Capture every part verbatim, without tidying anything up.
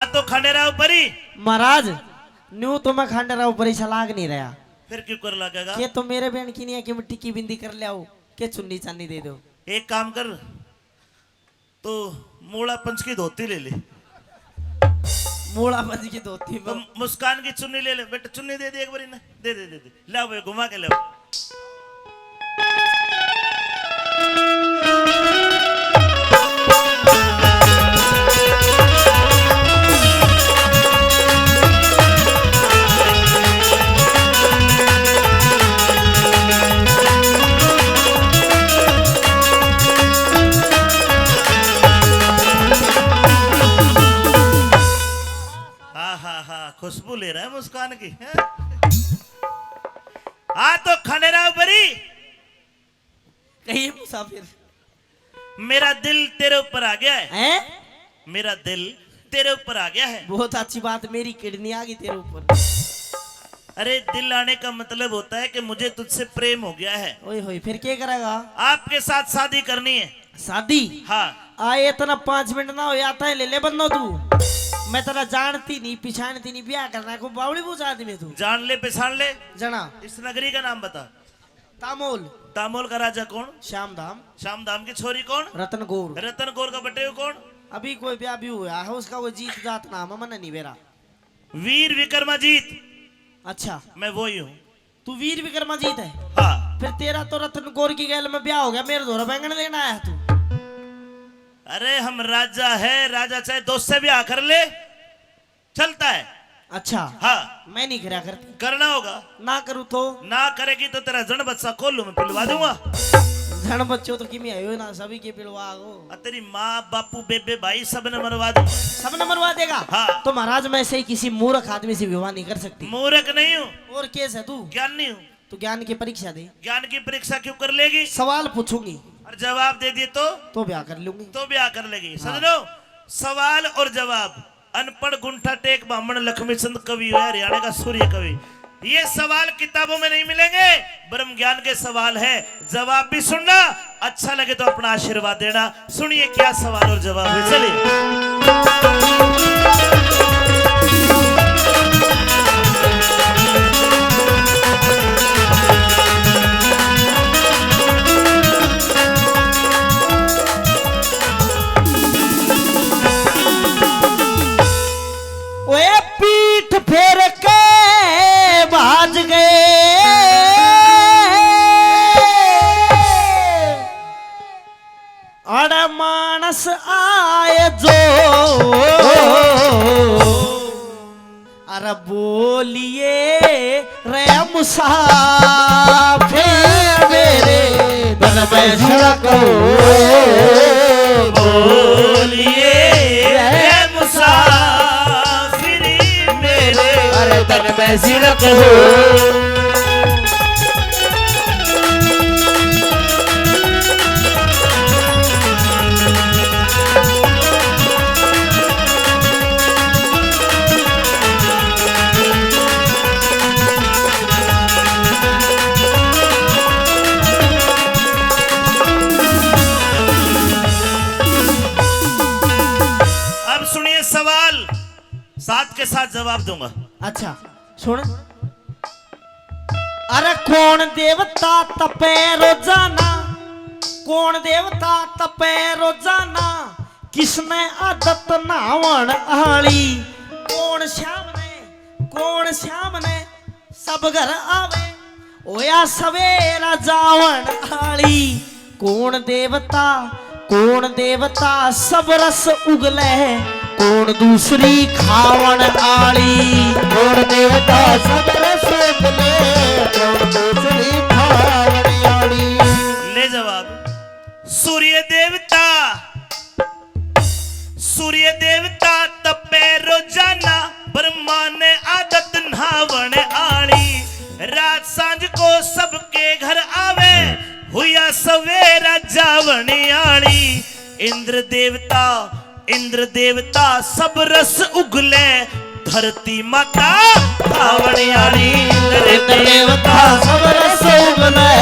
तो खंडेराव परी। महाराज, न्यू तो मैं खंडेराव परी सलाग नहीं रहा। फिर क्यों कर लगेगा? के तो मेरे बहन की नहीं है कि मैं टिक्की बिंदी कर ले आओ, के चुन्नी चांदी दे दो। एक काम कर, तो मोला पंच की धोती ले ले। मोला पंच की धोती तो में मुस्कान की चुन्नी ले ले। बेटा, चुन्नी दे दे एक बार इन्हें। दे दे, दे दे। ले आओ भाई, घुमा के ले आओ। हा, हा, हा, खुशबू ले रहा है मुस्कान की, हैं? हाँ, तो खंडेराव परी। कहिए मुसाफिर। मेरा दिल तेरे ऊपर आ गया है। हैं? मेरा दिल तेरे ऊपर आ गया है। बहुत अच्छी बात, मेरी किडनी आ गई तेरे ऊपर। अरे, दिल आने का मतलब होता है कि मुझे तुझसे प्रेम हो गया है। ओए होए, फिर क्या करेगा? आपके साथ शादी करनी है। शादी? हाँ। आए इतना पाँच मिनट ना हो, आता है, ले ले बन्नो तू। मैं तेरा जानती नहीं, पिछानती नहीं, ब्याह करना है, कोई बावली पूछ आदमी तू। जान ले, पिछान ले। जना। इस नगरी का नाम बता। तामोल। तामोल का राजा कौन? श्याम धाम। श्याम धाम की छोरी कौन? रतन कौर। रतन कौर का बटेव कौन? अभी कोई ब्याह भी हुआ है, उसका कोई जीत जात नाम है, मन्ने नहीं बेरा। वीर विक्रमाजीत। अच्छा। मैं वही हूँ। तू वीर विक्रमाजीत है? हाँ। फिर तेरा तो रतन कौर की गैल में ब्याह हो गया, मेरे धोरा बैंगन लेना आया तू। अरे, हम राजा है, राजा चाहे दो से ब्याह कर ले, चलता है। अच्छा। हाँ। मैं नहीं करा करती। करना होगा। ना करूँ तो? ना करेगी तो तेरा जन बच्चा कोल्हू में पिलवा दूंगा। जन बच्चों तो किमी आयो ना, सभी के पिलवा गो। आ, तेरी माँ, बापू, बेबे, भाई, सब ने मरवा दूंगा। सब ने मरवा देगा? हाँ। तो महाराज, मैं ऐसे ही किसी मूर्ख आदमी से विवाह नहीं कर सकती। मूर्ख नहीं हूँ। और के है तू? ज्ञानी हूँ। तो ज्ञान की परीक्षा दे। ज्ञान की परीक्षा क्यों कर लेगी? सवाल पूछूंगी। और जवाब दे दिए तो? तो ब्याह कर लूंगी। तो ब्याह कर लेगी। हाँ। सजनो, सवाल और जवाब, अनपढ़ गुंठा टेक बामण लक्ष्मी चंद कवि है, हरियाणा का सूर्य कवि। ये सवाल किताबों में नहीं मिलेंगे, ब्रह्म ज्ञान के सवाल है। जवाब भी सुनना, अच्छा लगे तो अपना आशीर्वाद देना। सुनिए क्या सवाल और जवाब है। चलिए। ओए पीठ फेर के भाज गए। अरे मानस आए जो, अरे बोलिए रे मुसाफिर मेरे, तन में झलक हो। बोलिए रे मुसाफिर मेरे, अरे तन में झलक हो। अब सुनिए सवाल, साथ के साथ जवाब दूंगा। अच्छा, सुन। अरे कौन देवता तपे रोजाना, कौन देवता तपे रोजाना, किसने आदत नहावण आली? कौन श्याम ने, कौन श्याम ने सब घर आवे, होया सवेरा जावण आली? कौन देवता, कौन देवता सब रस उगले, कौन दूसरी खावण आली? कौन देवता सब रस उगले, कौन दूसरी खावण आली? ले जवाब। सूर्य देवता, सूर्य देवता तपे रोजाना, ब्रह्मा ने आदत नहावण आली। रात सांझ को सबके घर आवे, हुया सवेरा जावण आली। इंद्र देवता, इंद्र देवता सब रस उगले, धरती माता खावण आली। इंद्र देवता सब रस उगले,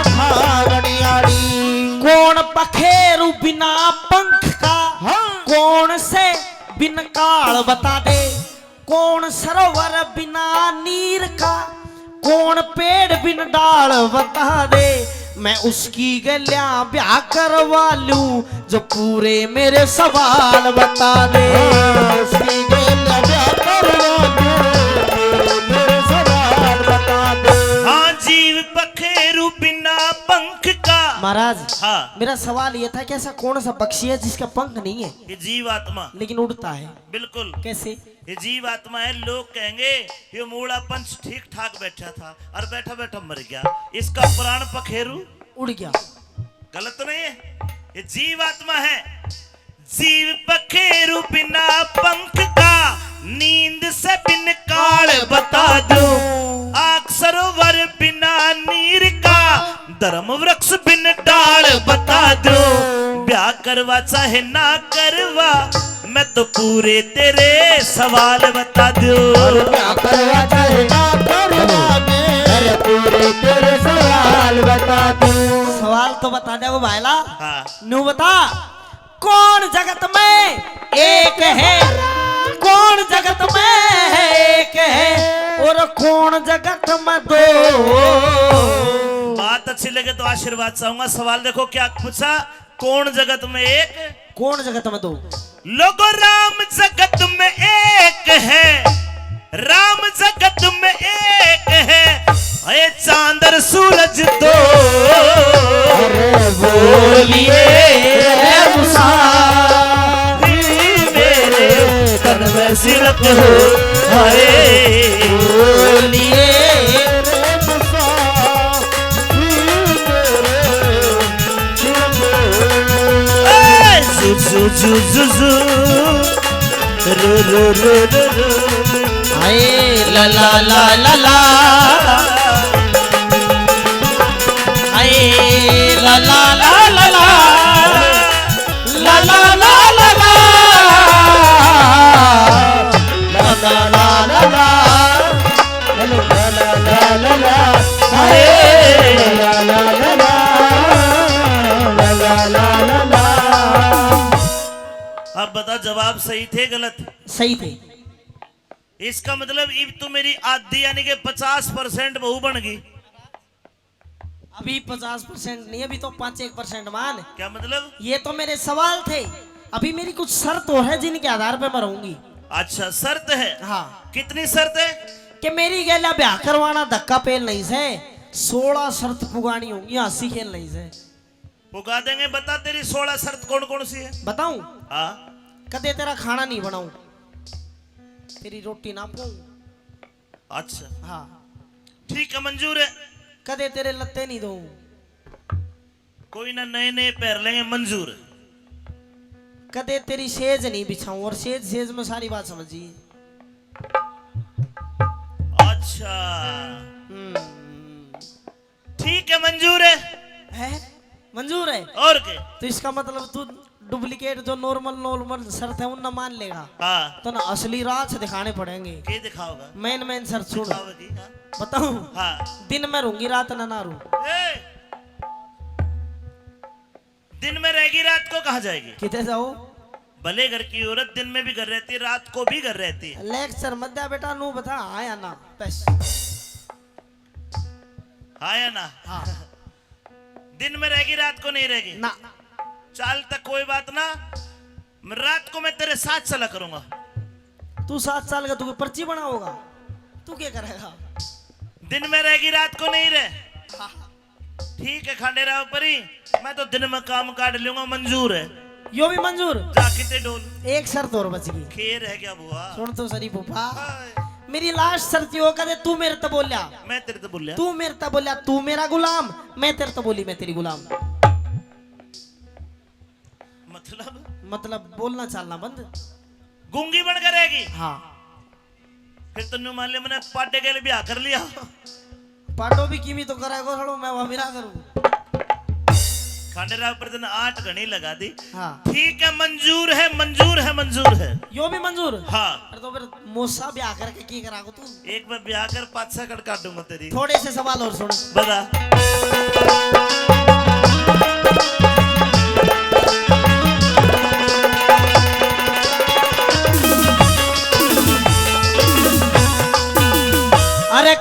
खावण आली। कौन पखेरु बिना पंख का, हाँ। कौन से बिन काल बता दे, कौन सरोवर बिना नीर का, कौन पेड़ बिन डाल बता दे, मैं उसकी गैल्या ब्याह करवा लूं, जो पूरे मेरे सवाल बता दे। हाँ, उसकी गैल्या ब्याह करवा लूं, मेरे, मेरे सवाल बता दे। हाँ, जीव पखेरु बिना पंख का। महाराज, हाँ। मेरा सवाल ये था कि ऐसा कौन सा पक्षी है जिसका पंख नहीं है, ये जीव आत्मा। लेकिन उड़ता है? बिल्कुल। कैसे? ये जीव आत्मा है, लोग कहेंगे, "ये मूला पंच ठीक ठाक बैठा था और बैठा बैठा मर गया, इसका प्राण पखेरु उड़ गया।" गलत तो नहीं है? ये जीव आत्मा है। जीव पखेरु बिना पंख का, नींद से बिन काल बता दूं, आग सरोवर बिना नीर का, धर्म वृक्ष बिन डाल बता दूं, ब्याह करवा चाहे ना करवा, मैं तो पूरे तेरे सवाल बता दूं। और ब्याह करवा चाहे ना करवा, मैं पूरे तेरे सवाल बता दूं। सवाल तो बता दे वो भाईला। हाँ। न्यू बता, कौन जगत में एक है, कौन जगत में एक है और कौन जगत में दो? बात अच्छी लगे तो आशीर्वाद चाहूंगा। सवाल देखो क्या पूछा, कौन जगत में एक, कौन जगत में दो? लोगो, राम जगत में एक है, राम जगत में एक है, ये चांद और सूरज दो। अरे बोलिए रे मुसाफिर, मेरे तन में सिलक हो, हाय। बोलिए रे मुसाफिर, मेरे ए, जु, जु, जु, जु, जु। रु, रु, रु, रु, रु। हाय, ला, ला, ला, ला, ला। हाय, ला, ला, ला, ला, ला। ला, ला, ला, ला, ला। ला, ला, ला, ला, ला। ला, ला, ला, ला, ला। हाय। ला, ला, ला, ला, ला। ला, ला, ला, ला, ला। अब बता, जवाब सही थे गलत? सही थे। इसका मतलब इब तो मेरी आधी यानी कि पचास परसेंट बहू बन गई। अभी पचास परसेंट नहीं, अभी तो पाँच एक परसेंट मान। क्या मतलब? ये तो मेरे सवाल थे, अभी मेरी कुछ शर्त और है जिनके आधार पे मैं रहूंगी। अच्छा, शर्त है? हाँ। कितनी शर्त है? कि मेरी गैल्या ब्याह करवाना धक्का पेल नहीं से, सोलह शर्त पुगानी होंगी, हंसी खेल नहीं से। पुगा देंगे। बता, तेरी सोलह शर्त कौन कौन सी है? बताऊं? हाँ। कदे तेरा खाना नहीं बनाऊं, तेरी रोटी ना पाऊं। अच्छा। हाँ। ठीक है, मंजूर है। कदे तेरे लत्ते नहीं धोऊं। कोई ना, नए नए पैर लेंगे, मंजूर। कदे तेरी सेज नहीं बिछाऊं, और सेज, सेज में सारी बात समझिए। अच्छा। हम्म। ठीक है, मंजूर है। है? मंजूर है? और के? तो इसका मतलब तू डुप्लीकेट जो नॉर्मल, नॉर्मल शर्त है, उनने मान लेगा। हाँ। तो ना असली राज दिखाने पड़ेंगे। के दिखाओगा? मेन, मेन शर्त सुन। दिखाओगी, हाँ। बताऊं? हाँ। दिन में रहूंगी, रात ना, ना रहूं। ए! दिन में रहेगी, रात को कहाँ जाएगी? किधर जाओ? भले घर की औरत दिन में भी घर रहती है, रात को भी घर रहती है। लेक्चर मत दे बेटा, नू बता, हाँ या ना, बस। हाँ या ना? हाँ। दिन में रहेगी, रात को नहीं रहेगी? ना। चल, तो कोई बात ना, मैं रात को मैं तेरे साथ चला करूंगा। तू साथ चल के तू कोई पर्ची बनाओगा? तू क्या करेगा? दिन में रहेगी, रात को नहीं रहे। हाँ। ठीक है खांडेराव परी, मैं तो दिन में काम काट लूंगा, मंजूर है। यो भी मंजूर। जा किते डोल। एक शर्त और बच गई। खेर है क्या बुआ? सुन तो सरी फूफा। हाय। मेरी लास्ट शर्त यो, कदे तू मेरे ते बोल्या। मैं तेरे ते बोल्या। तू मेरे ते बोल्या, तू मेरा गुलाम, मैं तेरे ते बोली, मैं तेरी गुलाम। मतलब? मतलब बोलना चालना बंद। गूंगी बन के रहेगी? हाँ। फिर तो न्यू मान लिया मैंने पाडे के लिए ब्याह कर लिया। पाडो भी किमी तो करेगो, थोड़ो मैं वहां भी ना करूं। खांडेराव पर दिन आठ घणी लगा दी। हाँ। ठीक है, मंजूर है, मंजूर है, मंजूर है। यो भी मंजूर? हाँ। अरे तो फिर मोसा ब्याह करके की करागो तू? एक बार ब्याह कर, पाछा कड़ काटूंगा तेरी। थोड़े से सवाल और सुन। बता।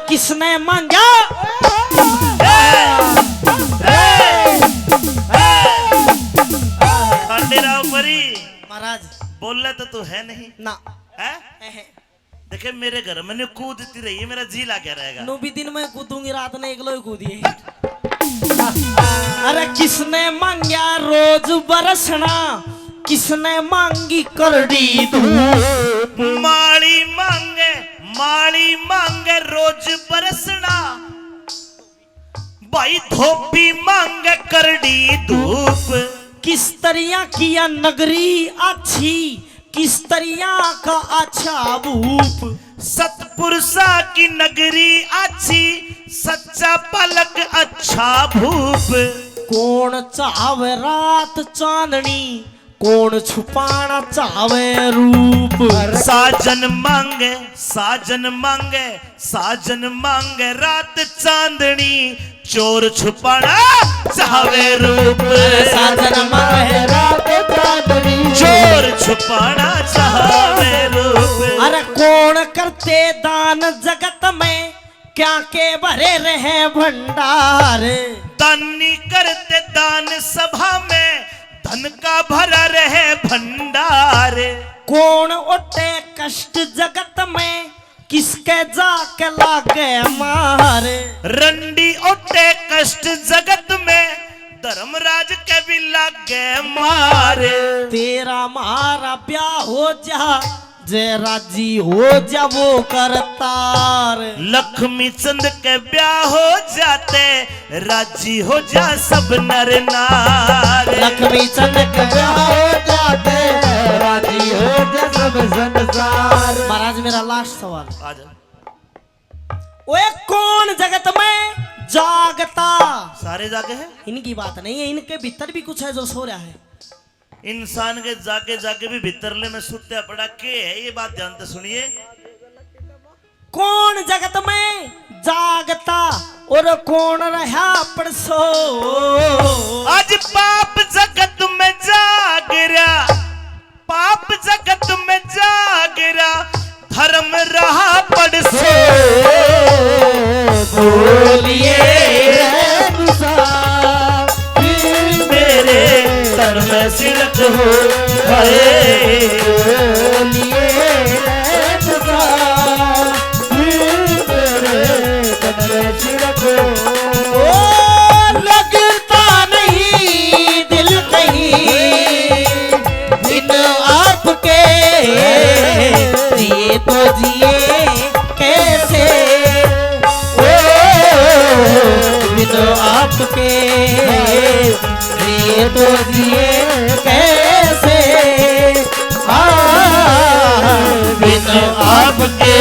किसने मांगा? खंडेराव परी महाराज। बोले तो तू है नहीं ना। है? देखे, मेरे घर में न्यू कूदती रही है, मेरा जी लाग्या रहेगा। नू भी दिन में कूदूंगी, रात ने एकलो ही कूदिए। अरे किसने मांग्या रोज बरसना, किसने मांगी करड़ी धूप? माली मांगे, माली मांगे रोज बरसना, भाई धोबी मांगे करड़ी धूप। किस तरिया किया नगरी अच्छी, किस तरिया का अच्छा भूप। सतपुरुषा की नगरी अच्छी, सच्चा पलक अच्छा भूप। कौन चाहवे रात चांदनी, कौन छुपाना चाहवे रूप। साजन मांगे, साजन मांगे, साजन मांगे रात चांदनी, चोर छुपाना चाहवे रूप। साजन मांगे रात चांदनी, चोर छुपाना चाहवे रूप। अरे कौन करते दान जगत में, क्या के भरे रहे भंडार। दानी करते दान सभा में, धन का भरा रहे भंडार। कौन उठे कष्ट जगत में, किसके जाके लागे मार। रंडी उठे कष्ट जगत में, धर्मराज के भी लागे मार। तेरा म्हारा ब्याह हो जा, जै राजी हो जा वो करतार। लक्ष्मी चंद के ब्याह हो जाते, राजी हो जा सब नर नार। लक्ष्मी चंद के ब्याह हो जाते, राजी हो जा सब संसार। महाराज, मेरा लास्ट सवाल। आ जा। ओए, कौन जगत में जागता? सारे जागे हैं। इनकी बात नहीं है, इनके भीतर भी कुछ है जो सो रहा है। इंसान के जागे जागे भी भीतरले में सुत्या पड़ा के है, ये बात ध्यान से सुनिए। कौन जगत में जागता और कौन रहा पड़सो? आज पाप जगत में जाग रहा, पाप जगत में जाग रहा, धर्म रहा पड़सो। बोलिए रे मुसाफिर, मेरे तन में सिरक हो गए। बोलिए रे मुसाफिर, मेरे तन में सिरक हो। ओ, लगता नहीं दिल कहीं बिन आपके, जिए तो जिए कैसे, ओ, बिन आपके, जिए तो जिए कैसे, हाँ, बिन आपके